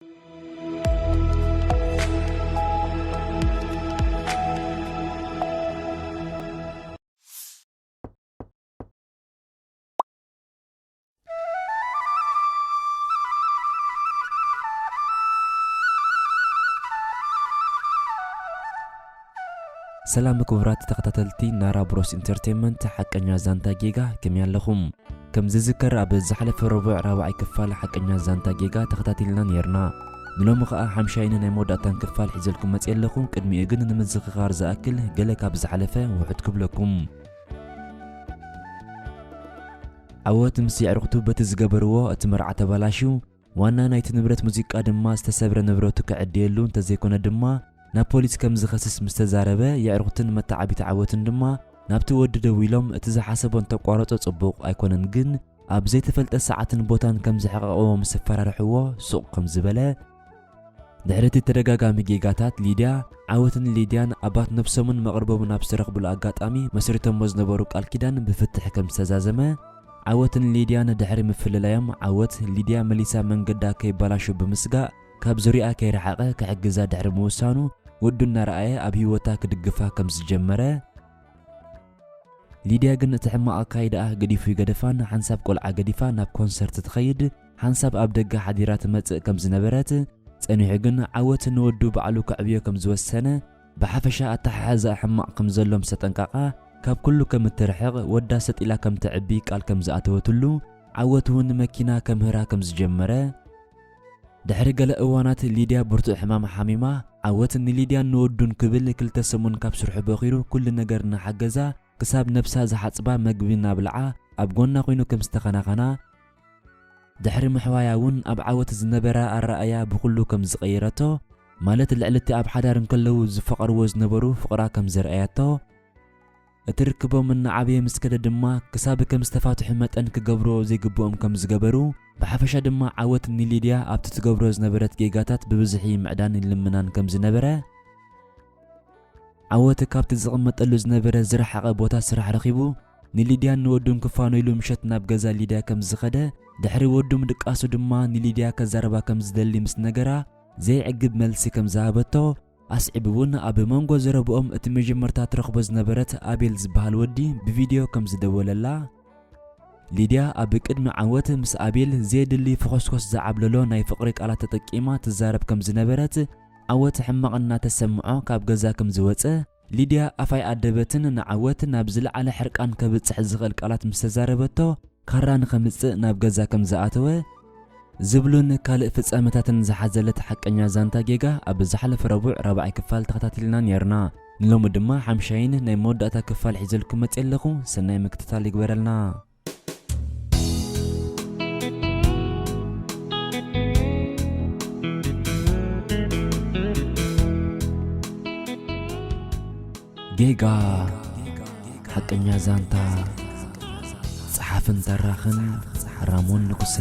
ሰላም ክቡራት ተኸታተልቲ ናራ ብሮስ ኢንተርቴይንመንት፣ ሓቀኛ ዛንታ ጌጋ ከመይ ኣለኹም? ከም ዝዝከር ኣብ ዝሓለፈ ረቡዕ ራብዓይ ክፋል ሓቀኛ ዛንታ ጌጋ ተኸታቲልና ነይርና። ንሎሚ ኸኣ ሓምሻይን ናይ መወዳእታን ክፋል ሒዘልኩም መጽየ ኣለኹ። ቅድሚኡ ግን ንምዝኽኻር ዝኣክል ገለ ካብ ዝሓለፈ ውሑድ ክብለኩም። ዓወት ምስ የዕርኽቱ በቲ ዝገበርዎ እቲ መርዓ ተባላሽዩ፣ ዋና ናይቲ ንብረት ሙዚቃ ድማ ዝተሰብረ ንብረቱ ክዕድየሉ እንተዘይኮነ ድማ ናብ ፖሊስ ከም ዝኸስስ ምስ ተዛረበ፣ የዕርኽቱን መተዓቢቲ ዓወትን ድማ ናብቲ ወዲ ደዊሎም እቲ ዝሓሰቦ እንተቋረጾ ጽቡቕ ኣይኮነን፣ ግን ኣብ ዘይተፈልጠ ሰዓትን ቦታን ከም ዘሕቐቕዎ ምስ ኣፈራርሕዎ ሱቕ ከም ዝበለ፣ ድሕሪ እቲ ተደጋጋሚ ጌጋታት ሊድያ፣ ዓወትን ሊድያን ኣባት ነብሶምን መቕርቦምን ኣብ ዝተረኽብሉ ኣጋጣሚ መስሪቶሞ ዝነበሩ ቃል ኪዳን ብፍትሕ ከም ዝተዛዘመ፣ ዓወትን ሊድያን ድሕሪ ምፍልላዮም ዓወት ሊድያ መሊሳ መንገዳ ከይባላሾ ብምስጋእ ካብ ዙርያኣ ከይረሓቐ ክሕግዛ ድሕሪ ምውሳኑ ወዱ እናረኣየ ኣብ ህይወታ ክድግፋ ከም ዝጀመረ፣ ሊድያ ግን እቲ ሕማቕ ኣካይዳኣ ገዲፉ ይገደፋን ሓንሳብ ቆልዓ ገዲፋ ናብ ኮንሰርት ትኸይድ፣ ሓንሳብ ኣብ ደገ ሓዲራ ትመጽእ ከም ዝነበረት፣ ጸኒሑ ግን ዓወት ንወዱ ባዕሉ ከዕብዮ ከም ዝወሰነ፣ ብሓፈሻ ኣተሓሕዛ ሕማቕ ከም ዘሎ ምስ ተጠንቀቓ፣ ካብ ኩሉ ከም እትርሕቕ፣ ወዳ ሰጥ ኢላ ከም ተዕቢ ቃል ከም ዝኣተወትሉ፣ ዓወት እውን መኪና ከምህራ ከም ዝጀመረ፣ ድሕሪ ገለ እዋናት ሊድያ ብርቱዕ ሕማም ሓሚማ፣ ዓወት ንሊድያን ንወዱን ክብል ክልተ ሰሙን ካብ ስርሑ በኺሩ ኩሉ ነገር እናሓገዛ፣ ክሳብ ነብሳ ዝሓጽባ፣ መግቢ እናብልዓ፣ ኣብ ጎና ኮይኑ ከም ዝተኸናኸና፣ ድሕሪ ምሕዋያ እውን ኣብ ዓወት ዝነበራ ኣረኣእያ ብኹሉ ከም ዝቐየረቶ፣ ማለት ልዕሊ እቲ ኣብ ሓዳር እንከለዉ ዝፈቐርዎ ዝነበሩ ፍቕራ ከም ዘርኣያቶ፣ እቲ ርክቦም እናዓበየ ምስ ከደ ድማ ክሳብ ከም ዝተፋትሑ መጠን ክገብርዎ ዘይግብኦም ከም ዝገበሩ፣ ብሓፈሻ ድማ ዓወት ንሊድያ ኣብቲ ትገብሮ ዝነበረት ጌጋታት ብብዝሒ ምዕዳን ይልምናን ከም ዝነበረ፣ ዓወት ካብቲ ዝቕመጠሉ ዝነበረ ዝረሓቐ ቦታ ስራሕ ረኺቡ ንሊድያን ንወዱን ክፋኖ ኢሉ ምሸት ናብ ገዛ ሊድያ ከም ዝኸደ፣ ድሕሪ ወዱ ምድቃሱ ድማ ንሊድያ ከዛርባ ከም ዝደሊ ምስ ነገራ፣ ዘይዕግብ መልሲ ከም ዝሃበቶ፣ ኣስዒቡ እውን ኣብ መንጎ ዘረብኦም እቲ መጀመርታ ትረኽቦ ዝነበረት ኣቤል ዝበሃል ወዲ ብቪድዮ ከም ዝደወለላ፣ ሊድያ ኣብ ቅድሚ ዓወት ምስ ኣቤል ዘየድሊ ፍኾስኮስ ዝዓብለሎ ናይ ፍቕሪ ቃላት ተጠቂማ ትዛረብ ከም ዝነበረት፣ ዓወት ሕማቕ እናተሰምዖ ካብ ገዛ ከም ዝወጸ፣ ሊድያ ኣፋይ ኣደበትን ንዓወት ናብ ዝለዓለ ሕርቃን ከብጽሕ ዝኽእል ቃላት ምስ ተዛረበቶ፣ ካራ ንኸምጽእ ናብ ገዛ ከም ዝኣተወ ዝብሉን ካልእ ፍጻመታትን ዝሓዘለት ሓቀኛ ዛንታ ጌጋ ኣብ ዝሓለፈ ረቡዕ ራብዓይ ክፋል ተኸታቲልና ነይርና። ንሎሚ ድማ ሓምሻይን ናይ መወዳእታ ክፋል ሒዘልኩም መጽየ ኣለኹ። ሰናይ ምክትታል ይግበረልና። ጌጋ፣ ሓቀኛ ዛንታ። ጸሓፍን ተራኽን ራሞን ንጉሰ።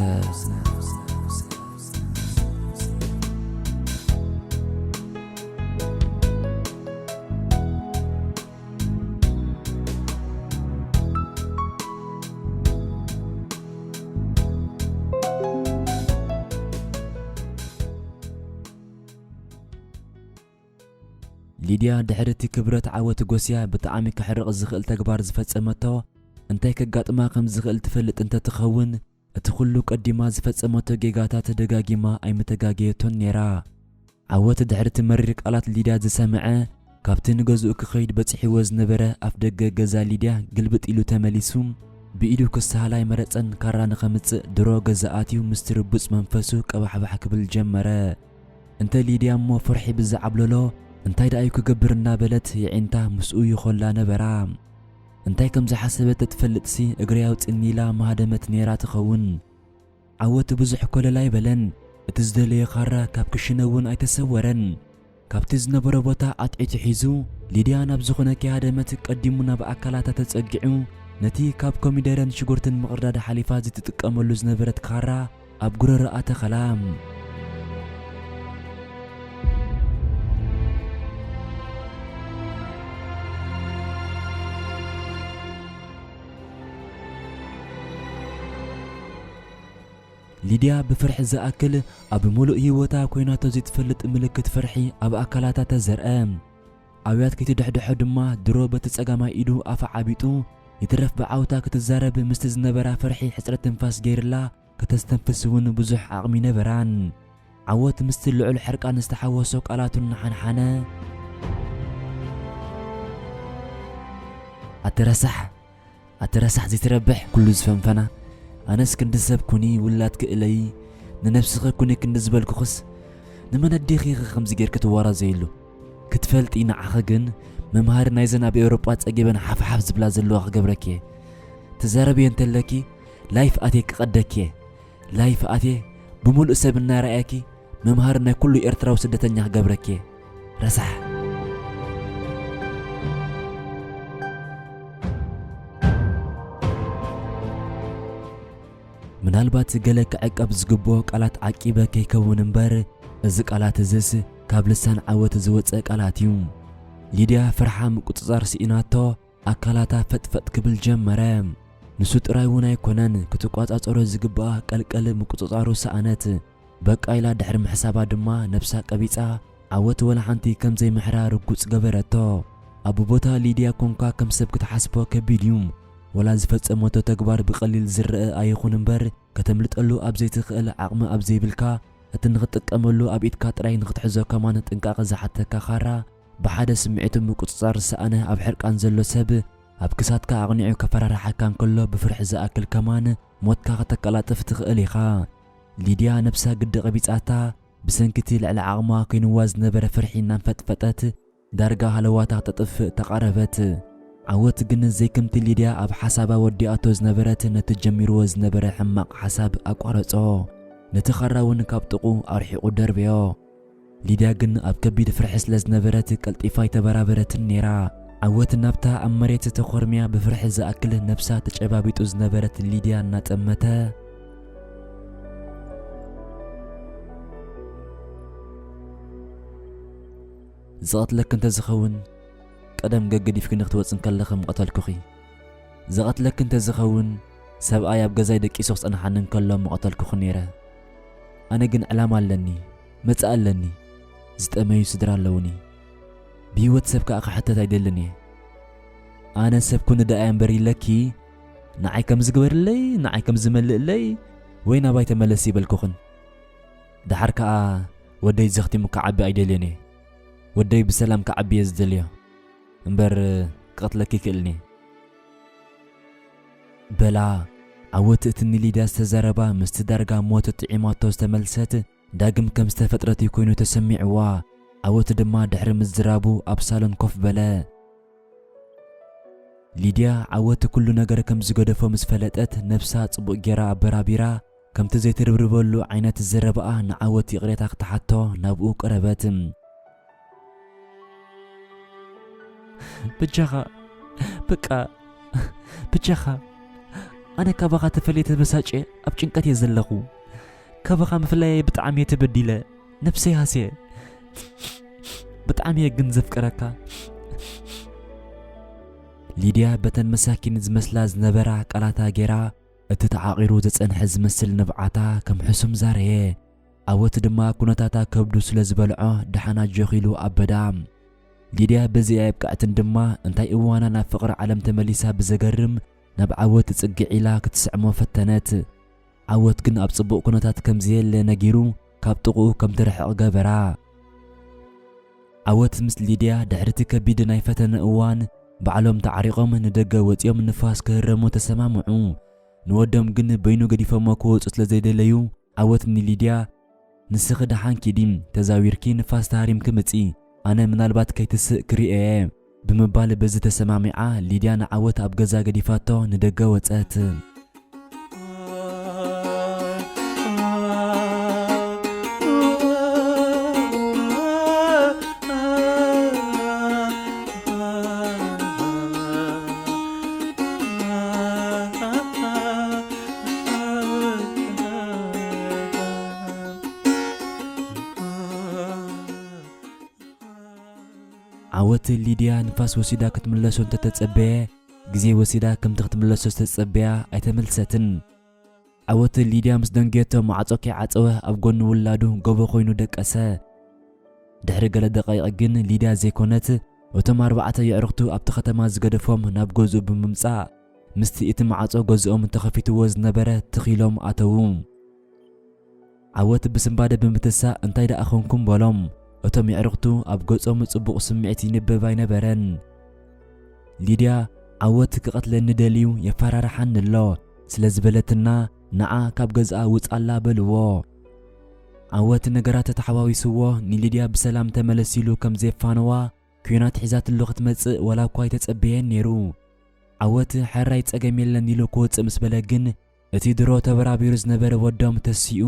ሊድያ ድሕሪ እቲ ክብረት ዓወት ጎስያ ብጣዕሚ ከሕርቕ ዝኽእል ተግባር ዝፈጸመቶ እንታይ ከጋጥማ ከም ዝኽእል ትፈልጥ እንተትኸውን፣ እቲ ኩሉ ቀዲማ ዝፈጸመቶ ጌጋታት ደጋጊማ ኣይምተጋገየቶን ነይራ። ዓወት ድሕሪ እቲ መሪር ቃላት ሊድያ ዝሰምዐ፣ ካብቲ ንገዝኡ ክኸይድ በጺሕዎ ዝነበረ ኣፍ ደገ ገዛ ሊድያ ግልብጥ ኢሉ ተመሊሱ፣ ብኢዱ ክሰሃል ኣይመረጸን። ካራ ንኸምጽእ ድሮ ገዛ ኣትዩ ምስቲ ርቡጽ መንፈሱ ቀባሕባሕ ክብል ጀመረ። እንተ ሊድያ እሞ ፍርሒ ብዝዓብለሎ፣ እንታይ ደኣዩ ክገብር እናበለት የዒንታ ምስኡ ይኾላ ነበራ። እንታይ ከም ዝሓሰበት እትፈልጥሲ እግረይ ኣውጽኒ ኢላ ምሃደመት ነይራ ትኸውን። ዓወት ብዙሕ ኮለል ኣይበለን። እቲ ዝደለዮ ካራ ካብ ክሽነ እውን ኣይተሰወረን። ካብቲ ዝነበሮ ቦታ ኣትዒቱ ሒዙ፣ ሊድያ ናብ ዝኾነ ከይሃደመት ቀዲሙ ናብ ኣካላታ ተጸጊዑ፣ ነቲ ካብ ኮሚደረን ሽጉርትን ምቕርዳድ ሓሊፋ ዝትጥቀመሉ ዝነበረት ካራ ኣብ ጉረሮኣ ተኸላ። ሊድያ ብፍርሒ ዝኣክል ኣብ ምሉእ ህይወታ ኮይናቶ ዘይትፈልጥ ምልክት ፍርሒ ኣብ ኣካላታ ተዘርአ። ኣብያት ከይትድሕድሖ ድማ ድሮ በቲ ጸጋማይ ኢዱ ኣፋ ዓቢጡ ይትረፍ ብዓውታ ክትዛረብ ምስቲ ዝነበራ ፍርሒ ሕጽረት ትንፋስ ገይርላ ከተስተንፍስ እውን ብዙሕ ዓቕሚ ነበራን። ዓወት ምስቲ ልዑል ሕርቃን ዝተሓወሶ ቃላቱን ሓንሓነ። ኣቲ ረሳሕ፣ ኣቲ ረሳሕ ዘይትረብሕ ኩሉ ዝፈንፈና። ኣነስ ክንዲ ሰብ ኩኒ ውላድ ክእለይ፣ ንነብስኺ ኩኒ ክንዲ ዝበልኩኽስ ንመን ኣዴኺ ኢኺ ከምዚ ጌርኪ ትዋራዘይሉ? ክትፈልጢ ንዓኺ ግን መምሃሪ ናይዘን ኣብ ኤውሮጳ ጸጊበን ሓፍሓፍ ዝብላ ዘለዋ ክገብረኪ እየ። ትዛረብዮ እንተለኪ ላይፍ ኣትየ ክቐደኪ እየ። ላይፍ ኣትየ ብምሉእ ሰብ እናረኣየኪ መምሃሪ ናይ ኩሉ ኤርትራዊ ስደተኛ ክገብረኪ እየ። ረሳሕ። ምናልባት ገለ ክዕቀብ ዝግብኦ ቃላት ዓቂበ ከይከውን እምበር፣ እዚ ቃላት እዝስ ካብ ልሳን ዓወት ዝወጸ ቃላት እዩ። ሊድያ ፍርሓ ምቁጽጻር ስኢናቶ ኣካላታ ፈጥፈጥ ክብል ጀመረ። ንሱ ጥራይ እውን ኣይኮነን ክትቋጻጸሮ ዝግብኣ ቀልቀል ምቁጽጻሩ ሰኣነት። በቃ ኢላ ድሕሪ ምሕሳባ ድማ ነብሳ ቀቢጻ ዓወት ወላ ሓንቲ ከም ዘይምሕራ ርጉጽ ገበረቶ። ኣብ ቦታ ሊድያ ኮንካ ከም ሰብ ክትሓስቦ ከቢድ እዩ። ወላ ዝፈጸመቶ ተግባር ብቐሊል ዝረአ ኣይኹን እምበር ከተምልጠሉ ኣብ ዘይትኽእል ዓቕሚ ኣብ ዘይብልካ እቲ ንኽትጥቀመሉ ኣብ ኢድካ ጥራይ ንኽትሕዞ ከማን ጥንቃቐ ዝሓተካ ካራ ብሓደ ስምዒቱ ምቁጽጻር ዝሰኣነ ኣብ ሕርቃን ዘሎ ሰብ ኣብ ክሳድካ ኣቕኒዑ ከፈራርሓካ እንከሎ ብፍርሒ ዝኣክል ከማን ሞትካ ከተቀላጥፍ ትኽእል ኢኻ። ሊድያ ነብሳ ግዲ ቀቢጻታ ብሰንኪ እቲ ልዕሊ ዓቕማ ኮይንዋ ዝነበረ ፍርሒ እናንፈጥፈጠት ዳርጋ ሃለዋታ ክተጥፍእ ተቓረበት። ዓወት ግን ዘይከምቲ ሊድያ ኣብ ሓሳባ ወዲኣቶ ዝነበረት ነቲ ጀሚርዎ ዝነበረ ሕማቕ ሓሳብ ኣቋረጾ። ነቲ ኻራ እውን ካብ ጥቑ ኣርሒቑ ደርበዮ። ሊድያ ግን ኣብ ከቢድ ፍርሒ ስለ ዝነበረት ቀልጢፋ ኣይተበራበረትን ነይራ። ዓወት ናብታ ኣብ መሬት ተኾርምያ ብፍርሒ ዝኣክል ነብሳ ተጨባቢጡ ዝነበረት ሊድያ እናጠመተ፣ ዝቐትለኪ እንተዝኸውን ቀደም ገገዲፍኪ ንክትወጽ እንከለኺ ምቐተልኩኺ። ዝቐትለኪ እንተዝኸውን ሰብኣይ ኣብ ገዛይ ደቂሱ ክጸንሓኒ እንከሎ ምቐተልኩኺ ነይረ። ኣነ ግን ዕላማ ኣለኒ፣ መጻኢ ኣለኒ፣ ዝጠመዩ ስድራ ኣለውኒ። ብህይወት ሰብ ከኣ ክሕተት ኣይደልን እየ። ኣነ ሰብ ኩኒ ደኣ እየ እምበር ኢለኪ፣ ንዓይ ከም ዝግበርለይ፣ ንዓይ ከም ዝመልእለይ፣ ወይ ናባይ ተመለሲ ይበልኩኽን። ደሓር ከኣ ወደይ ዘኽቲሙ ክዓቢ ኣይደልዮን እየ። ወደይ ብሰላም ክዓቢ እየ ዝደልዮ። እምበር ክቐትለኪ ይክእልኒ። በላ፣ ዓወት እቲ ንሊድያ ዝተዘረባ ምስቲ ዳርጋ ሞት ጥዒማቶ ዝተመልሰት ዳግም ከም ዝተፈጥረት እዩ ኮይኑ ተሰሚዕዋ። ዓወት ድማ ድሕሪ ምዝራቡ ኣብ ሳሎን ኮፍ በለ። ሊድያ ዓወት ኩሉ ነገር ከም ዝገደፎ ምስ ፈለጠት ነብሳ ጽቡቕ ጌራ ኣበራቢራ ከምቲ ዘይትርብርበሉ ዓይነት ዘረባኣ ንዓወት ይቕሬታ ክትሓቶ ናብኡ ቀረበት። በጃኻ፣ በቃ፣ በጃኻ፣ ኣነ ካባኻ ተፈልየ ተበሳጭየ ኣብ ጭንቀት እየ ዘለኹ። ካባኻ ምፍላየይ ብጣዕሚ እየ ተበዲለ፣ ነብሰይ ሃስየ። ብጣዕሚ እየ ግን ዘፍቅረካ። ሊድያ በተን መሳኪን ዝመስላ ዝነበራ ቃላታ ጌራ እቲ ተዓቒሩ ዝጸንሐ ዝመስል ንብዓታ ከም ሕሱም ዛረየ። ዓወት ድማ ኩነታታ ከብዱ ስለ ዝበልዖ ደሓን ኣጆኺ ኢሉ ኣበዳ። ሊድያ በዚኣ የብቅዐትን ድማ እንታይ እዋና ናብ ፍቕሪ ዓለም ተመሊሳ ብዘገርም ናብ ዓወት ጽግዕ ኢላ ክትስዕሞ ፈተነት። ዓወት ግን ኣብ ጽቡቕ ኩነታት ከም ዘየለ ነጊሩ ካብ ጥቕኡ ከም ትርሕቕ ገበራ። ዓወት ምስ ሊድያ ድሕሪ እቲ ከቢድ ናይ ፈተነ እዋን ባዕሎም ተዓሪቖም ንደገ ወጺኦም ንፋስ ክህረሙ ተሰማምዑ። ንወዶም ግን በይኑ ገዲፎሞ ክወጹ ስለ ዘይደለዩ ዓወት ንሊድያ፣ "ንስኺ ደሓን ኪዲ፣ ተዛዊርኪ ንፋስ ተሃሪምኪ ምጺ፣ ኣነ ምናልባት ከይትስእ ክርእየ እየ" ብምባል በዚ ተሰማሚዓ ሊድያ ንዓወት ኣብ ገዛ ገዲፋቶ ንደገ ወጸት። ዓወት ሊድያ ንፋስ ወሲዳ ክትምለሶ እንተተጸበየ፣ ግዜ ወሲዳ ከምቲ ክትምለሶ ዝተጸበያ ኣይተመልሰትን። ዓወት ሊድያ ምስ ደንገየቶ ማዕጾ ከይዓጸወ ኣብ ጎኒ ውላዱ ጎቦ ኮይኑ ደቀሰ። ድሕሪ ገለ ደቃይቕ ግን ሊድያ ዘይኮነት እቶም ኣርባዕተ የዕሩኽቱ ኣብቲ ከተማ ዝገደፎም ናብ ገዝኡ ብምምጻእ ምስቲ እቲ ማዕጾ ገዝኦም ተኸፊትዎ ዝነበረ ትኺሎም ኣተዉ። ዓወት ብስንባደ ብምትሳእ እንታይ ደኣ ኾንኩም በሎም። እቶም የዕሩኽቱ ኣብ ገጾም ጽቡቕ ስምዒት ይንበብ ኣይነበረን። ሊድያ ዓወት ክቐትለኒ ደልዩ የፈራርሓኒ ኣሎ ስለ ዝበለትና ንዓ ካብ ገዝኣ ውጻላ በልዎ። ዓወት ነገራት ተተሓዋዊስዎ ንሊድያ ብሰላም ተመለስ ኢሉ ከም ዘየፋነዋ ኩናት ሒዛትሉ ክትመጽእ ዋላ እኳ ኣይተጸበየን ነይሩ። ዓወት ሕራይ ጸገም የለን ኢሉ ክወጽእ ምስ በለ ግን እቲ ድሮ ተበራቢሩ ዝነበረ ወዶም ተሲኡ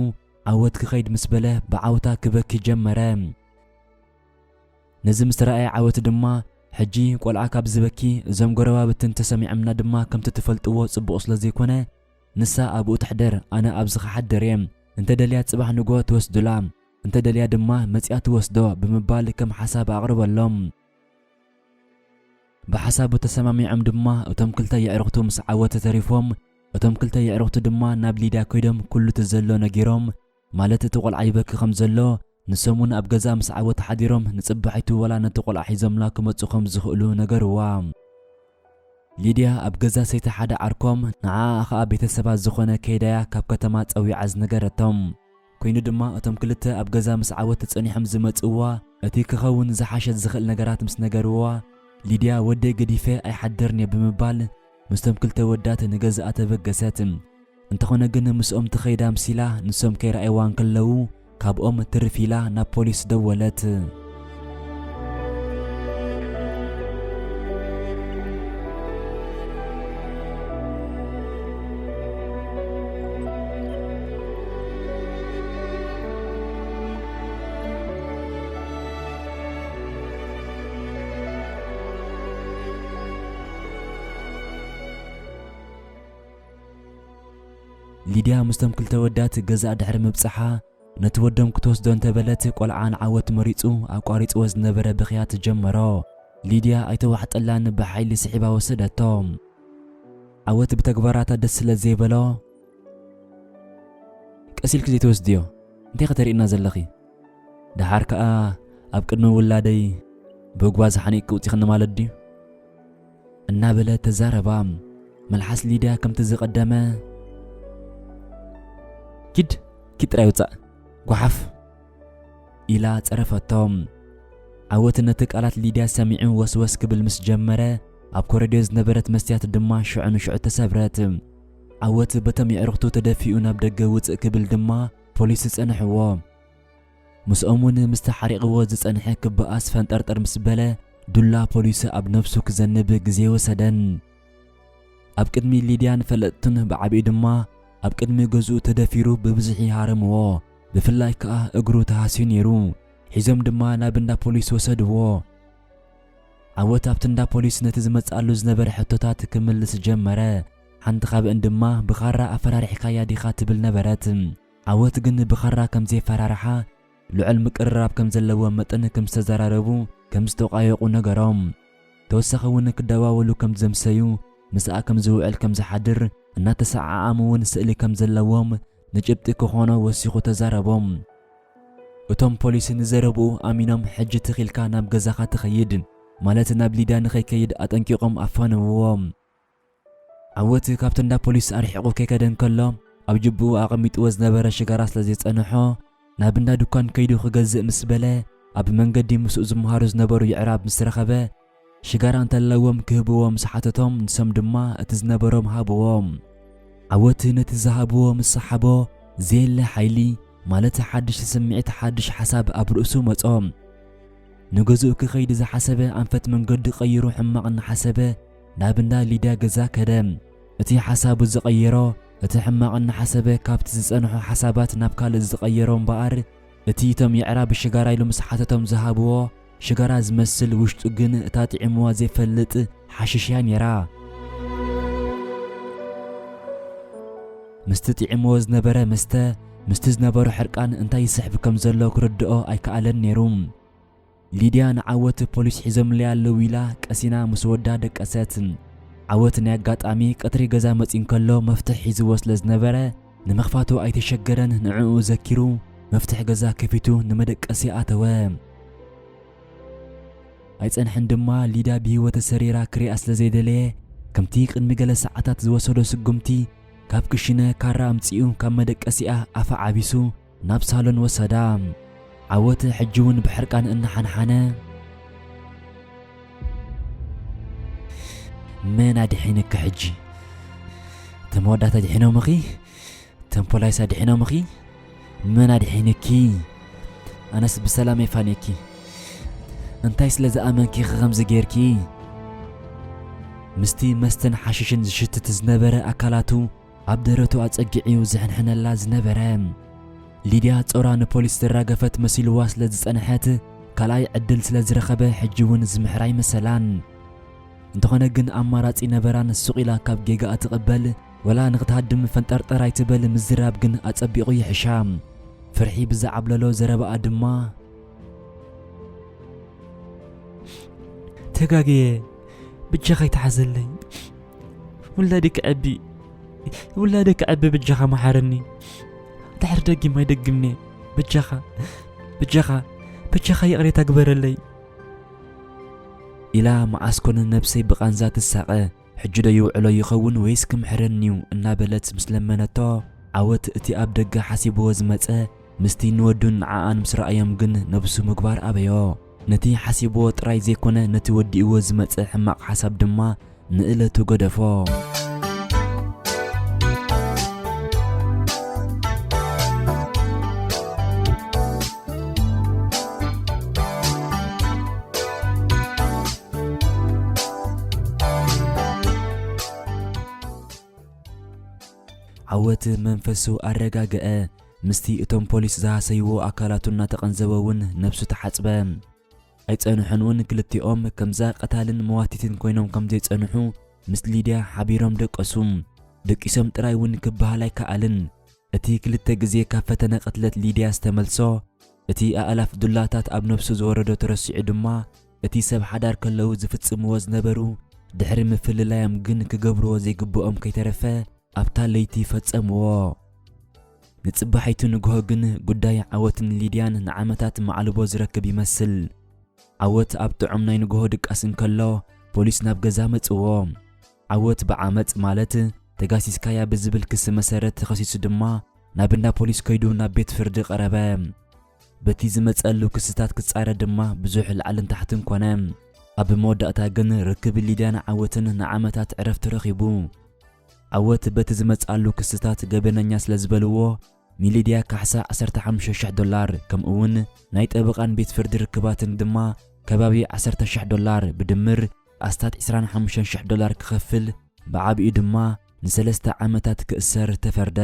ዓወት ክኸይድ ምስ በለ ብዓውታ ክበኪ ጀመረ። ነዚ ምስ ረኣየ ዓወት ድማ ሕጂ ቆልዓ ካብ ዝበኪ እዞም ጎረባብትን ተሰሚዖምና ድማ ከምቲ ትፈልጥዎ ጽቡቕ ስለ ዘይኮነ ንሳ ኣብኡ ትሕደር ኣነ ኣብዚ ክሓድር እየ። እንተ ደልያ ጽባሕ ንግሆ ትወስዱላ እንተ ደልያ ድማ መጺኣ ትወስዶ ብምባል ከም ሓሳብ ኣቕርበሎም። ብሓሳቡ ተሰማሚዖም ድማ እቶም ክልተ የዕሩኽቱ ምስ ዓወት ተሪፎም እቶም ክልተ የዕሩኽቱ ድማ ናብ ሊድያ ከይዶም ኩሉ እቲ ዘሎ ነጊሮም ማለት እቲ ቆልዓ ይበኪ ከም ዘሎ ንሶም እውን ኣብ ገዛ ምስ ዓወት ሓዲሮም ንጽባሒቱ ዋላ ነቲ ቆልዓ ሒዞምላ ክመጹ ከም ዝኽእሉ ነገርዋ። ሊድያ ኣብ ገዛ ሰይቲ ሓደ ዓርኮም ንዓኣ ኸኣ ቤተሰባ ዝኾነ ከይዳያ ካብ ከተማ ጸዊዓ ዝነገረቶም ኮይኑ ድማ እቶም ክልተ ኣብ ገዛ ምስ ዓወት ጸኒሖም ዝመጽእዋ እቲ ክኸውን ዝሓሸ ዝኽእል ነገራት ምስ ነገርዋ ሊድያ ወደይ ገዲፈ ኣይሓድርን እየ ብምባል ምስቶም ክልተ ወዳት ንገዝኣ ተበገሰት። እንተኾነ ግን ምስኦም ትኸይድ ኣምሲላ ንሶም ከይረኣይዋ እንከለዉ ካብኦም ትርፍ ኢላ ናብ ፖሊስ ደወለት። ሊድያ ምስቶም ክልተ ወዳት ገዛእ ድሕሪ ምብጽሓ ነቲ ወዶም ክትወስዶ እንተበለት ቆልዓ ንዓወት መሪጹ ኣቋሪጽዎ ዝነበረ ብኽያት ጀመሮ። ሊድያ ኣይተዋሕጠላን ብሓይሊ ስሒባ ወሰደቶ። ዓወት ብተግባራታ ደስ ስለ ዘይበሎ ቀስ ኢልኪ ዘይትወስድዮ እንታይ ከተርእና ዘለኺ? ደሓር ከኣ ኣብ ቅድሚ ውላደይ ብእግባ ዝሓኒቅኪ ውጺኽኒ ማለት ድዩ? እናበለ ተዛረባ። መልሓስ ሊድያ ከምቲ ዝቐደመ ኪድ ኪድ ጥራይ ውጻእ ጓሓፍ ኢላ ጸረፈቶ። ዓወት ነቲ ቃላት ሊድያ ሰሚዑ ወስወስ ክብል ምስ ጀመረ ኣብ ኮረድዮ ዝነበረት መስትያት ድማ ሽዑ ንሽዑ ተሰብረት። ዓወት በቶም የዕርኽቱ ተደፊኡ ናብ ደገ ውጽእ ክብል ድማ ፖሊስ ጸንሕዎ። ምስኦም እውን ምስቲ ሓሪቕዎ ዝጸንሐ ክበኣስ ፈንጠርጠር ምስ በለ ዱላ ፖሊስ ኣብ ነብሱ ክዘንብ ግዜ ወሰደን። ኣብ ቅድሚ ሊድያን ፈለጥቱን ብዓቢኡ ድማ ኣብ ቅድሚ ገዝኡ ተደፊሩ ብብዝሒ ሃረምዎ። ብፍላይ ከኣ እግሩ ተሃስዩ ነይሩ። ሒዞም ድማ ናብ እንዳ ፖሊስ ወሰድዎ። ዓወት ኣብቲ እንዳ ፖሊስ ነቲ ዝመጽኣሉ ዝነበረ ሕቶታት ክምልስ ጀመረ። ሓንቲ ካብአን ድማ ብኻራ ኣፈራሪሕካያ ዲኻ ትብል ነበረት። ዓወት ግን ብኻራ ከም ዘየፈራርሓ ልዑል ምቅርራብ ከም ዘለዎ መጠን ከም ዝተዘራረቡ ከም ዝተቋየቑ ነገሮም። ተወሳኺ እውን ክደዋወሉ ከም ዘምሰዩ ምስኣ ከም ዝውዕል ከም ዝሓድር እናተሰዓዓሙ እውን ስእሊ ከም ዘለዎም ንጭብጢ ክኾኖ ወሲኹ ተዛረቦም። እቶም ፖሊስ ንዘረብኡ ኣሚኖም ሕጂ ትኺልካ ናብ ገዛኻ ትኸይድ ማለት ናብ ሊዳ ንኸይከይድ ኣጠንቂቖም ኣፋነውዎ። ዓወት ካብቲ እንዳ ፖሊስ ኣርሒቑ ከይከደ እንከሎ ኣብ ጅብኡ ኣቐሚጥዎ ዝነበረ ሽጋራ ስለ ዘጸንሖ ናብ እንዳ ድኳን ከይዱ ክገዝእ ምስ በለ ኣብ መንገዲ ምስኡ ዝመሃሩ ዝነበሩ የዕራብ ምስ ረኸበ ሽጋራ እንተለዎም ክህብዎ ምስ ሓተቶም ንሶም ድማ እቲ ዝነበሮም ሃብዎ። ዓወት ነቲ ዝሃብዎ ምስ ሰሓቦ ዘየለ ሓይሊ ማለት ሓድሽ ስምዒት ሓድሽ ሓሳብ ኣብ ርእሱ መጾ። ንገዝኡ ክኸይድ ዝሓሰበ ኣንፈት መንገዲ ቀይሩ ሕማቕ እናሓሰበ ናብ እንዳ ሊድያ ገዛ ከደ። እቲ ሓሳቡ ዝቐየሮ እቲ ሕማቕ እናሓሰበ ካብቲ ዝጸንሖ ሓሳባት ናብ ካልእ ዝቐየሮ እምበኣር እቲ እቶም የዕራብ ሽጋራ ኢሉ ምስ ሓተቶም ዝሃብዎ ሽጋራ ዝመስል ውሽጡ ግን እታ ጥዒምዋ ዘይፈልጥ ሓሽሽ እያ ነይራ። ምስቲ ጥዒምዎ ዝነበረ መስተ ምስቲ ዝነበሮ ሕርቃን እንታይ ይስሕብ ከም ዘሎ ክርድኦ ኣይከኣለን ነይሩ። ሊድያ ንዓወት ፖሊስ ሒዞምለይ ኣለዉ ኢላ ቀሲና ምስ ወዳ ደቀሰት። ዓወት ናይ ኣጋጣሚ ቀትሪ ገዛ መጺኡ እንከሎ መፍትሕ ሒዝዎ ስለ ዝነበረ ንምኽፋቱ ኣይተሸገረን። ንዕኡ ዘኪሩ መፍትሕ ገዛ ከፊቱ ንመደቀሲ ኣተወ። ኣይጸንሐን ድማ ሊዳ ብህይወት ተሰሪራ ክሪኣ ስለ ዘይደለየ፣ ከምቲ ቅድሚ ገለ ሰዓታት ዝወሰዶ ስጉምቲ፣ ካብ ክሽነ ካራ ኣምጺኡ ካብ መደቀሲኣ ኣፋ ዓቢሱ ናብ ሳሎን ወሰዳ። ዓወት ሕጂ እውን ብሕርቃን እናሓንሓነ፣ "መን ኣድሒንኪ ሕጂ? እቶም ኣወዳት ኣድሒኖምኺ? እቶም ፖላይስ ኣድሒኖምኺ? መን ኣድሒንኪ? ኣነስ ብሰላም የፋንየኪ። እንታይ ስለ ዝኣመንኪ ኢኺ ከምዚ ጌርኪ?" ምስቲ መስተን ሓሽሽን ዝሽትት ዝነበረ ኣካላቱ ኣብ ደረቱ ኣጸጊዑ ዝሕንሕነላ ዝነበረ። ሊድያ ጾራ ንፖሊስ ዝራገፈት መሲልዋ ስለ ዝጸንሐት፣ ካልኣይ ዕድል ስለ ዝረኸበ፣ ሕጂ እውን ዝምሕር ኣይመሰላን። እንተኾነ ግን ኣማራጺ ነበራን። ሱቕ ኢላ ካብ ጌጋኣ ትቕበል፣ ወላ ንኽትሃድም ፈንጠርጠር ኣይትበል፣ ምዝራብ ግን ኣጸቢቑ ይሕሻ። ፍርሒ ብዝዓብለሎ ዘረባኣ ድማ፣ "ተጋግየ፣ ብጃኻ ይተሓዘለይ። ውላደይ ክዐቢ፣ ውላደይ ክዐቢ ብጃኻ መሓረኒ። ድሕሪ ደጊም ኣይደግምን'የ። ብጃኻ፣ ብጃኻ፣ ብጃኻ ይቕሬታ ግበረለይ" ኢላ መዓስ ኮነ ነብሰይ ብቓንዛ ትሳቐ። "ሕጂ ዶ ይውዕሎ ይኸውን ወይስ ክምሕረኒ'ዩ?" እናበለት ምስ ለመነቶ፣ ዓወት እቲ ኣብ ደገ ሓሲብዎ ዝመጸ ምስቲ ንወዱን ንዓኣን ምስ ረኣዮም ግን ነብሱ ምግባር ኣበዮ። ነቲ ሓሲብዎ ጥራይ ዘይኮነ፣ ነቲ ወዲእዎ ዝመጸ ሕማቕ ሓሳብ ድማ ንእለቱ ገደፎ። ዓወት መንፈሱ ኣረጋግአ። ምስቲ እቶም ፖሊስ ዝሃሰይዎ ኣካላቱ እናተቐንዘበ እውን ነብሱ ተሓጽበ። ኣይጸንሑን እውን ክልቲኦም ከምዛ ቀታልን መዋቲትን ኮይኖም ከም ዘይጸንሑ ምስ ሊድያ ሓቢሮም ደቀሱ። ደቂሶም ጥራይ እውን ክበሃል ኣይከኣልን። እቲ ክልተ ግዜ ካብ ፈተነ ቅትለት ሊድያ ዝተመልሶ፣ እቲ ኣእላፍ ዱላታት ኣብ ነብሱ ዝወረዶ ተረሲዑ ድማ፣ እቲ ሰብ ሓዳር ከለዉ ዝፍጽምዎ ዝነበሩ፣ ድሕሪ ምፍልላዮም ግን ክገብርዎ ዘይግብኦም ከይተረፈ ኣብታ ለይቲ ፈጸምዎ። ንጽባሒቱ ንግሆ ግን ጉዳይ ዓወትን ሊድያን ንዓመታት ማዕልቦ ዝረክብ ይመስል። ዓወት ኣብ ጥዑም ናይ ንግሆ ድቃስ እንከሎ፣ ፖሊስ ናብ ገዛ መጽዎ። ዓወት ብዓመጽ ማለት ተጋሲስካያ ብዝብል ክሲ መሰረት ተኸሲሱ ድማ ናብ እንዳ ፖሊስ ከይዱ ናብ ቤት ፍርዲ ቀረበ። በቲ ዝመጸሉ ክስታት ክጻረ ድማ ብዙሕ ላዕልን ታሕትን ኮነ። ኣብ መወዳእታ ግን ርክብ ሊድያን ዓወትን ንዓመታት ዕረፍቲ ረኺቡ። ዓወት በቲ ዝመጽኣሉ ክስታት ገበነኛ ስለ ዝበልዎ፣ ንሊድያ ካሕሳ ዓሰርተ ሓሙሽተ ሽሕ ዶላር፣ ከምኡ እውን ናይ ጠበቓን ቤት ፍርዲ ርክባትን ድማ ከባቢ ዓሰርተ ሽሕ ዶላር፣ ብድምር ኣስታት ዕስራን ሓሙሽተን ሽሕ ዶላር ክኸፍል፣ ብዓቢኡ ድማ ንሰለስተ ዓመታት ክእሰር ተፈርደ።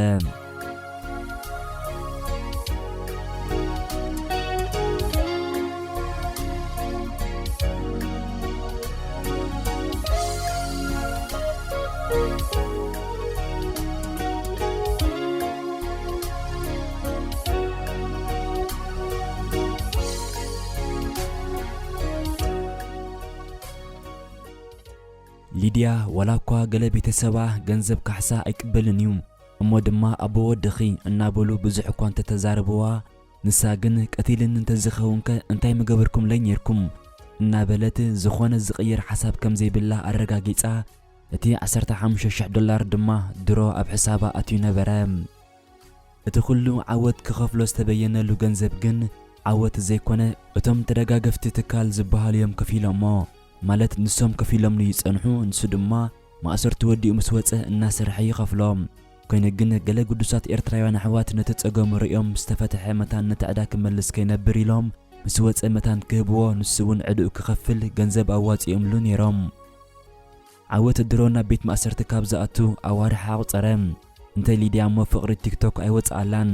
ሊድያ፣ ዋላ እኳ ገለ ቤተሰባ ገንዘብ ካሕሳ ኣይቅበልን እዩ፣ እሞ ድማ ኣቦ ወድኺ እናበሉ ብዙሕ እኳ እንተተዛረብዋ፣ ንሳ ግን፣ "ቀቲልኒ እንተዝኸውንከ እንታይ ምገበርኩምለይ ኔርኩም?" እናበለት ዝኾነ ዝቕየር ሓሳብ ከም ዘይብላ ኣረጋጊጻ፣ እቲ ዓሰርተ ሓሙሽተ ሽሕ ዶላር ድማ ድሮ ኣብ ሕሳባ ኣትዩ ነበረ። እቲ ኩሉ ዓወት ክኸፍሎ ዝተበየነሉ ገንዘብ ግን ዓወት ዘይኮነ፣ እቶም ተደጋገፍቲ ትካል ዝበሃሉ እዮም ከፊሎሞ። ማለት ንሶም ከፊሎም ንይጸንሑ፣ ንሱ ድማ ማእሰርቱ ወዲኡ ምስ ወጸ እናሰርሐ ይኸፍሎም። ኮይኑ ግን ገለ ግዱሳት ኤርትራውያን ኣሕዋት ነቲ ጸገሙ ርእዮም፣ "ዝተፈትሐ መታን ነቲ ዕዳ ክመልስ ከይነብር" ኢሎም፣ ምስ ወጸ መታን ክህብዎ፣ ንሱ እውን ዕድኡ ክኸፍል ገንዘብ ኣዋጺኦምሉ ነይሮም። ዓወት ድሮ ናብ ቤት ማእሰርቲ ካብ ዝኣቱ ኣዋርሕ ኣቑጸረ። እንተ ሊድያ እሞ ፍቕሪ ቲክቶክ ኣይወጽኣላን።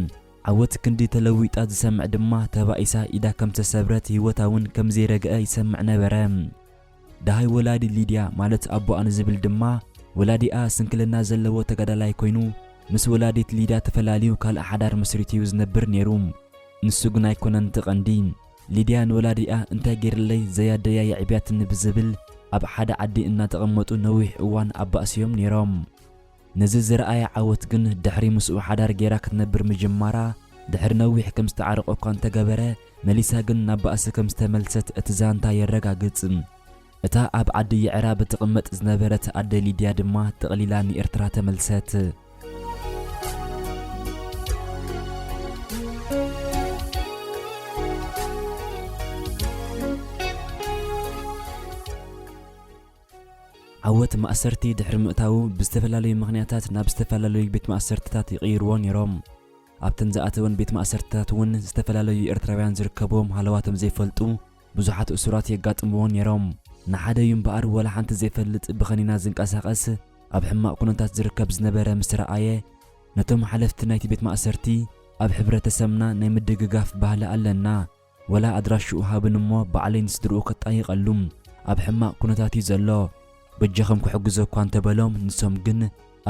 ዓወት ክንዲ ተለዊጣ ዝሰምዕ ድማ ተባኢሳ ኢዳ ከም ተሰብረት ህይወታ እውን ከም ዘይረግአ ይሰምዕ ነበረ። ደሃይ ወላዲ ሊድያ ማለት ኣቦኣ ንዝብል ድማ ወላዲኣ ስንክልና ዘለዎ ተጋዳላይ ኮይኑ ምስ ወላዲት ሊድያ ተፈላልዩ ካልእ ሓዳር መስሪቱ እዩ ዝነብር ነይሩ። ንሱ ግን ኣይኮነን እቲ ቀንዲ። ሊድያ ንወላዲኣ እንታይ ገይርለይ ዘያደያ የዕብያትኒ ብዝብል ኣብ ሓደ ዓዲ እናተቐመጡ ነዊሕ እዋን ኣባእስዮም ነይሮም። ነዚ ዝረኣየ ዓወት ግን ድሕሪ ምስኡ ሓዳር ጌራ ክትነብር ምጅማራ ድሕሪ ነዊሕ ከም ዝተዓረቐ እኳ እንተገበረ፣ መሊሳ ግን ናብ ባእሲ ከም ዝተመልሰት እቲ ዛንታ የረጋግጽ። እታ ኣብ ዓዲ የዕራብ ትቕመጥ ዝነበረት ኣደ ሊድያ ድማ ጠቕሊላ ንኤርትራ ተመልሰት። ዓወት ማእሰርቲ ድሕሪ ምእታዉ ብዝተፈላለዩ ምኽንያታት ናብ ዝተፈላለዩ ቤት ማእሰርትታት ይቕይርዎ ነይሮም። ኣብተን ዝኣተወን ቤት ማእሰርትታት እውን ዝተፈላለዩ ኤርትራውያን ዝርከብዎም ሃለዋቶም ዘይፈልጡ ብዙሓት እሱራት የጋጥምዎ ነይሮም። ንሓደ እዩ እምበኣር ወላ ሓንቲ ዘይፈልጥ ብኸኒና ዝንቀሳቐስ ኣብ ሕማቕ ኩነታት ዝርከብ ዝነበረ ምስ ረኣየ፣ ነቶም ሓለፍቲ ናይቲ ቤት ማእሰርቲ ኣብ ሕብረተሰብና ናይ ምድግጋፍ ባህሊ ኣለና፣ ወላ ኣድራሽኡ ሃብን እሞ ባዕለይ ንስድርኡ ከጣይቐሉ ኣብ ሕማቕ ኩነታት እዩ ዘሎ፣ በጃኹም ክሕግዞ እኳ እንተበሎም፣ ንሶም ግን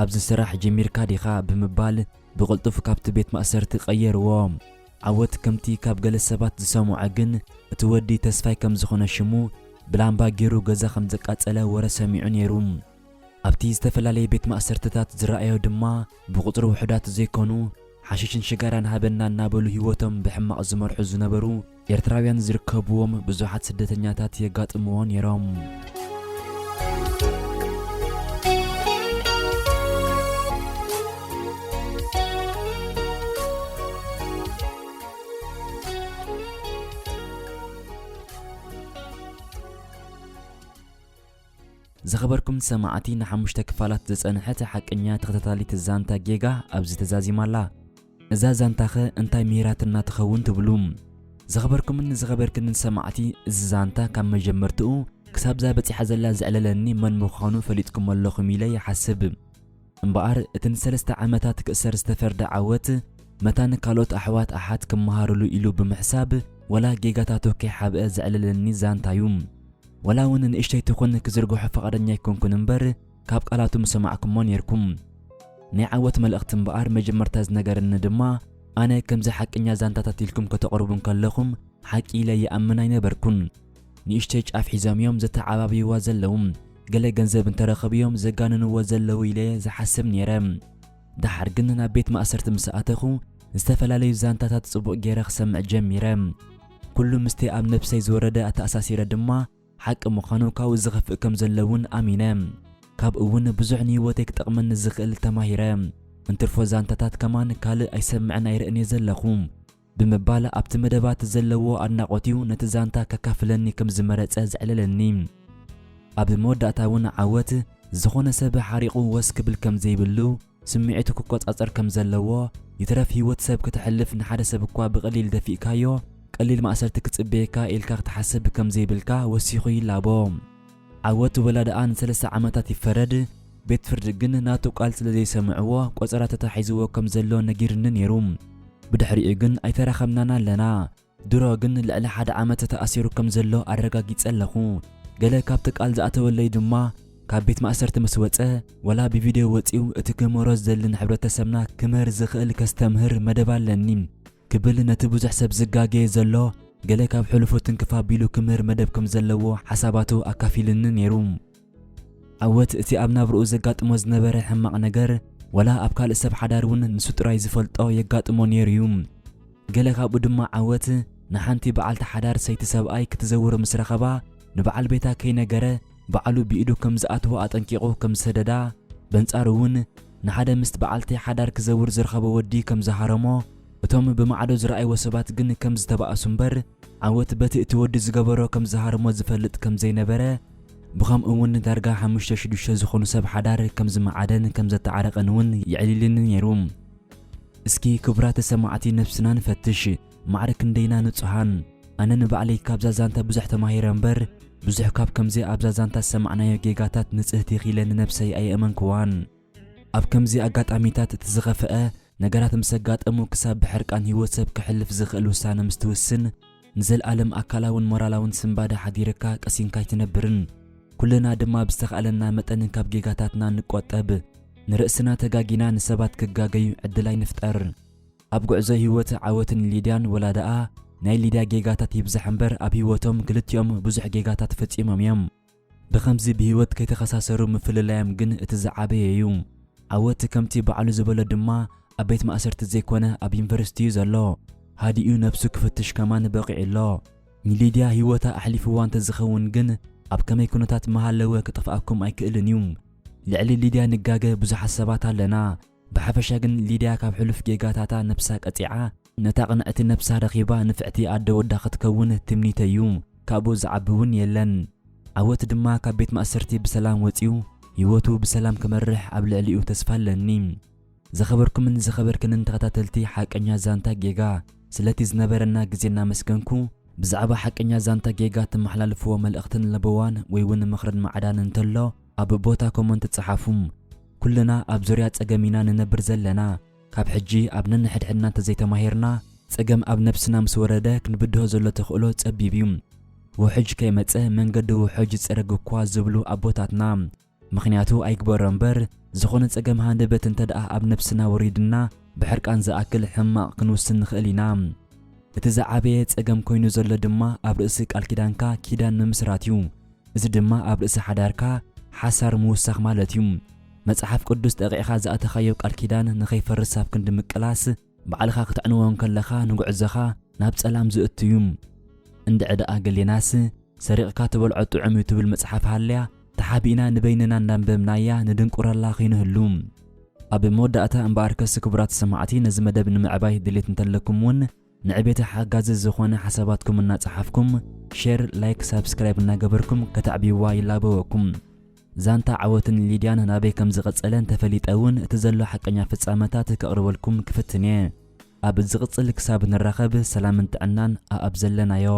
ኣብዚ ስራሕ ጀሚርካ ዲኻ ብምባል ብቕልጡፍ ካብቲ ቤት ማእሰርቲ ቀየርዎ። ዓወት ከምቲ ካብ ገለ ሰባት ዝሰምዖ ግን እቲ ወዲ ተስፋይ ከም ዝኾነ ሽሙ ብላምባ ገይሩ ገዛ ከም ዘቃጸለ ወረ ሰሚዑ ነይሩ። ኣብቲ ዝተፈላለየ ቤት ማእሰርትታት ዝረኣዮ ድማ ብቑጽሪ ውሑዳት ዘይኮኑ ሓሽሽን ሽጋራን ሃበና እናበሉ ህይወቶም ብሕማቕ ዝመርሑ ዝነበሩ ኤርትራውያን ዝርከብዎም ብዙሓት ስደተኛታት የጋጥምዎ ነይሮም። ዝኸበርኩም ሰማዕቲ፣ ንሓሙሽተ ክፋላት ዝጸንሐት ሓቀኛ ተኸታታሊት ዛንታ ጌጋ ኣብዚ ተዛዚማ ኣላ። እዛ ዛንታኸ እንታይ ምሂራትና ትኸውን ትብሉ? ዝኸበርኩምን ዝኸበርክንን ሰማዕቲ፣ እዚ ዛንታ ካብ መጀመርትኡ ክሳብዛ በጺሓ ዘላ ዘዕለለኒ መን ምዃኑ ፈሊጥኩም ኣለኹም ኢለ ይሓስብ። እምበኣር እቲ ንሰለስተ ዓመታት ክእሰር ዝተፈርደ ዓወት መታን ካልኦት ኣሕዋት ኣሓት ክመሃሩሉ ኢሉ ብምሕሳብ፣ ወላ ጌጋታቱ ከይሓብአ ዘዕለለኒ ዛንታ'ዩ። ወላ እውን ንእሽተይ ትኹን ክዝርግሖ ፈቓደኛ ኣይኮንኩን እምበር፣ ካብ ቃላቱ ምሰማዕኩሞ ኔርኩም። ናይ ዓወት መልእኽቲ እምበኣር መጀመርታ ዝነገረኒ ድማ፣ ኣነ ከምዚ ሓቀኛ ዛንታታት ኢልኩም ከተቕርቡ እንከለኹም፣ ሓቂ ኢለ ይኣምን ኣይነበርኩን። ንእሽተይ ጫፍ ሒዞም እዮም ዘተዓባብይዋ ዘለዉ። ገለ ገንዘብ እንተረኸቡ እዮም ዘጋንንዎ ዘለዉ ኢለ ዝሓስብ ኔረ። ደሓር ግን ናብ ቤት ማእሰርቲ ምስ ኣተኹ፣ ዝተፈላለዩ ዛንታታት ጽቡቕ ገይረ ክሰምዕ ጀሚረ። ኩሉ ምስቲ ኣብ ነብሰይ ዝወረደ ኣተኣሳሲረ ድማ፣ ሓቂ ምዃኑ ካብኡ ዝኸፍእ ከም ዘሎ እውን ኣሚነ። ካብኡ እውን ብዙሕ ንህይወተይ ክጠቕመኒ ዝኽእል ተማሂረ። እንትርፎ ዛንታታት ከማን ካልእ ኣይሰምዕን ኣይርእን እየ ዘለኹ። ብምባል ኣብቲ መደባት ዘለዎ ኣድናቖት'ዩ ነቲ ዛንታ ከካፍለኒ ከም ዝመረጸ ዘዕለለኒ። ኣብ መወዳእታ እውን ዓወት፣ ዝኾነ ሰብ ሓሪቑ ወስ ክብል ከም ዘይብሉ፣ ስምዒቱ ክቆጻጸር ከም ዘለዎ፣ ይትረፍ ህይወት ሰብ ክተሕልፍ ንሓደ ሰብ እኳ ብቐሊል ደፊእካዮ፣ ቀሊል ማእሰርቲ ክጽበየካ ኢልካ ክትሓስብ ከም ዘይብልካ ወሲኹ ይላቦ። ዓወት ወላ ደኣ ንሰለስተ ዓመታት ይፈረድ፣ ቤት ፍርዲ ግን ናቱ ቃል ስለ ዘይሰምዕዎ ቆጸራ ተታሒዝዎ ከም ዘሎ ነጊርኒ ነይሩ። ብድሕሪኡ ግን ኣይተራኸብናን ኣለና። ድሮ ግን ልዕሊ ሓደ ዓመት ተኣሲሩ ከም ዘሎ ኣረጋጊጸ ኣለኹ። ገለ ካብቲ ቃል ዝኣተወለይ ድማ ካብ ቤት ማእሰርቲ ምስ ወጸ፣ ወላ ብቪድዮ ወጺኡ እቲ ክምህሮ ዝደሊ ንሕብረተሰብና ክምህር ዝኽእል ከስተምህር መደብ ኣለኒ ክብል ነቲ ብዙሕ ሰብ ዝጋገየ ዘሎ፣ ገለ ካብ ሕሉፉ ትንክፍ ኣቢሉ ክምህር መደብ ከም ዘለዎ ሓሳባቱ ኣካፊልኒ ነይሩ። ዓወት እቲ ኣብ ናብርኡ ዘጋጥሞ ዝነበረ ሕማቕ ነገር፣ ወላ ኣብ ካልእ ሰብ ሓዳር እውን ንሱ ጥራይ ዝፈልጦ የጋጥሞ ነይሩ እዩ። ገለ ካብኡ ድማ ዓወት ንሓንቲ በዓልቲ ሓዳር ሰይቲ ሰብኣይ ክትዘውር ምስ ረኸባ፣ ንበዓል ቤታ ከይነገረ ባዕሉ ብኢዱ ከም ዝኣትዎ ኣጠንቂቑ ከም ዝሰደዳ፣ በንጻሩ እውን ንሓደ ምስቲ በዓልቲ ሓዳር ክዘውር ዝረኸቦ ወዲ ከም ዝሃረሞ፣ እቶም ብማዕዶ ዝረኣይዎ ሰባት ግን ከም ዝተባእሱ እምበር፣ ዓወት በቲ እቲ ወዲ ዝገበሮ ከም ዝሃረሞ ዝፈልጥ ከም ዘይነበረ፣ ብኸምኡ እውን ዳርጋ ሓሙሽተ ሽዱሽተ ዝኾኑ ሰብ ሓዳር ከም ዝመዓደን ከም ዘተዓረቐን እውን የዕሊልኒ ነይሩ። እስኪ ክቡራት ሰማዕቲ ነብስና ንፈትሽ፣ ማዕረ ክንደይና ንጹሃን። ኣነ ንባዕለይ ካብዛ ዛንታ ብዙሕ ተማሂረ እምበር፣ ብዙሕ ካብ ከምዚ ኣብዛ ዛንታ ዝሰማዕናዮ ጌጋታት ንጽህቲ ኢኺ ኢለ ንነብሰይ ኣየእመንክዋን። ኣብ ከምዚ ኣጋጣሚታት እቲ ዝኸፍአ ነገራት ምስ ኣጋጠሙ ክሳብ ብሕርቃን ህይወት ሰብ ከሕልፍ ዝኽእል ውሳነ ምስ ትውስን፣ ንዘልኣለም ኣካላውን ሞራላውን ስንባደ ሓዲርካ ቀሲንካ ኣይትነብርን። ኩልና ድማ ብዝተኻእለና መጠን ካብ ጌጋታትና ንቆጠብ። ንርእስና ተጋጊና ንሰባት ክጋገዩ ዕድል ኣይንፍጠር። ኣብ ጉዕዞ ህይወት ዓወትን ሊድያን ወላ ደኣ ናይ ሊድያ ጌጋታት ይብዛሕ እምበር ኣብ ህይወቶም ክልቲኦም ብዙሕ ጌጋታት ፈጺሞም እዮም። ብኸምዚ ብህይወት ከይተኸሳሰሩ ምፍልላዮም ግን እቲ ዝዓበየ እዩ። ዓወት ከምቲ ባዕሉ ዝበሎ ድማ ኣብ ቤት ማእሰርቲ ዘይኮነ ኣብ ዩኒቨርሲቲ እዩ ዘሎ። ሃዲኡ ነብሱ ክፍትሽ ከማን በቒዑ ኣሎ። ንሊድያ ህይወታ ኣሕሊፍዋ እንተዝኸውን ግን ኣብ ከመይ ኩነታት መሃለወ ክጠፍኣኩም ኣይክእልን እዩ። ልዕሊ ሊድያ ንጋገ ብዙሓት ሰባት ኣለና። ብሓፈሻ ግን ሊድያ ካብ ሕሉፍ ጌጋታታ ነብሳ ቀጺዓ ነታ ቅንዕቲ ነብሳ ረኺባ ንፍዕቲ ኣደ ወዳ ክትከውን ትምኒተይ እዩ። ካብኡ ዝዓቢ እውን የለን። ዓወት ድማ ካብ ቤት ማእሰርቲ ብሰላም ወጺኡ ህይወቱ ብሰላም ክመርሕ ኣብ ልዕሊኡ ተስፋ ኣለኒ። ዝኸበርኩምን ዝኸበርክንን ተኸታተልቲ ሓቀኛ ዛንታ ጌጋ፣ ስለቲ ዝነበረና ግዜ እናመስገንኩ፣ ብዛዕባ ሓቀኛ ዛንታ ጌጋ እተመሓላልፍዎ መልእኽትን ለበዋን ወይ እውን ምኽርን ማዕዳን እንተሎ ኣብ ቦታ ኮመንት ጸሓፉ። ኩልና ኣብ ዙርያ ጸገም ኢና ንነብር ዘለና። ካብ ሕጂ ኣብ ነንሕድሕድና እንተዘይተማሂርና፣ ጸገም ኣብ ነብስና ምስ ወረደ ክንብድሆ ዘሎ ተኽእሎ ጸቢብ እዩ። ውሑጅ ከይመጸ መንገዲ ውሑጅ ይጸረግ እኳ ዝብሉ ኣቦታትና። ምኽንያቱ ኣይግበሮ እምበር፣ ዝኾነ ጸገም ሃንደበት እንተ ደኣ ኣብ ነብስና ወሪድና፣ ብሕርቃን ዝኣክል ሕማቕ ክንውስን ንኽእል ኢና። እቲ ዝዓበየ ጸገም ኮይኑ ዘሎ ድማ ኣብ ርእሲ ቃል ኪዳንካ ኪዳን ምምስራት እዩ። እዚ ድማ ኣብ ርእሲ ሓዳርካ ሓሳር ምውሳኽ ማለት እዩ። መጽሓፍ ቅዱስ ጠቂዕካ ዝኣተኻዮ ቃል ኪዳን ንኸይፈርስ ኣብ ክንዲ ምቅላስ፣ ባዕልኻ ክትዕንዎ እንከለኻ ንጉዕዞኻ ናብ ጸላም ዝእቱ እዩ። እንድዒ ደኣ ገሌናስ፣ ሰሪቕካ ትበልዖ ጥዑም እዩ ትብል መጽሓፍ ሃልያ፣ ተሓቢእና ንበይንና እንዳንበብናያ ንድንቁረላ ከይንህሉ። ኣብ መወዳእታ እምበኣርከስ ክቡራት ሰማዕቲ፣ ነዚ መደብ ንምዕባይ ድሌት እንተለኩም እውን ንዕቤት ሓጋዚ ዝኾነ ሓሳባትኩም እናጸሓፍኩም፣ ሼር፣ ላይክ፣ ሳብስክራይብ እናገበርኩም ከተዕብይዋ ይላበወኩም። ዛንታ ዓወትን ሊድያን ናበይ ከም ዝቐጸለ እንተፈሊጠ እውን እቲ ዘሎ ሓቀኛ ፍጻመታት ከቕርበልኩም ክፍትን እየ። ኣብ ዝቕጽል ክሳብ ንራኸብ ሰላምን ጥዕናን ኣኣብ ዘለናዮ።